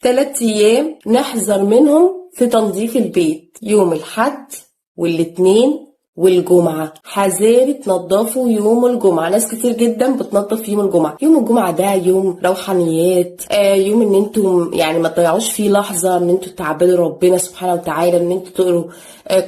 3 ايام نحذر منهم في تنظيف البيت، يوم الحد والاثنين والجمعة. حذاري تنظفوا يوم الجمعة. ناس كتير جدا بتنظف يوم الجمعة. يوم الجمعة ده يوم روحانيات، يوم ان انتم يعني ما تضيعوش فيه لحظة ان انتم تعبدوا ربنا سبحانه وتعالى، ان انتم تقروا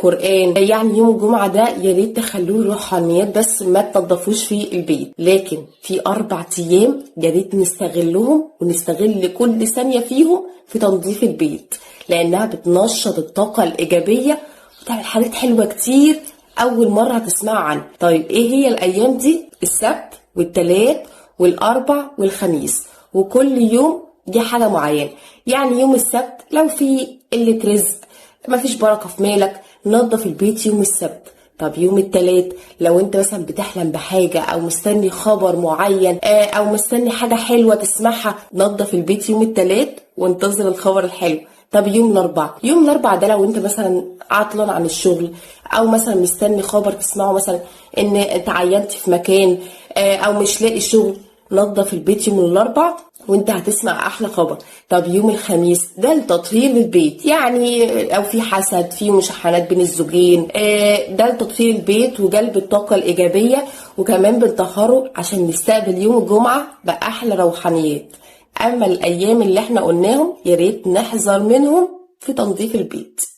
قرآن. يعني يوم الجمعة ده يا ريت تخلوه روحانيات بس، ما تنظفوش فيه البيت. لكن في 4 ايام يا ريت نستغلهم ونستغل كل ثانية فيهم في تنظيف البيت، لانها بتنشط الطاقة الإيجابية وتعمل حاجات حلوة كتير أول مرة هتسمعوا عنها. طيب إيه هي الأيام دي؟ السبت والتلات والأربع والخميس، وكل يوم دي حاجة معينة. يعني يوم السبت لو في قلة رزق، مفيش بركة في مالك، نظف البيت يوم السبت. طب يوم التلات لو انت مثلا بتحلم بحاجة او مستني خبر معين، او مستني حاجة حلوة تسمعها، نظف البيت يوم التلات وانتظر الخبر الحلو. طب يوم الاربع، يوم الاربع ده لو انت مثلا عطلان عن الشغل، او مثلا مستني خبر تسمعه، مثلا ان اتعينت في مكان، او مش لاقي شغل، نظف البيت يوم الاربع وانت هتسمع احلى خبر. طب يوم الخميس ده لتطهير البيت، يعني او في حسد، في مشاحنات بين الزوجين، ده لتطهير البيت وجلب الطاقة الايجابية، وكمان بنطهره عشان نستقبل يوم الجمعة باحلى روحانيات. اما الايام اللي احنا قلناهم يا ريت نحذر منهم في تنظيف البيت.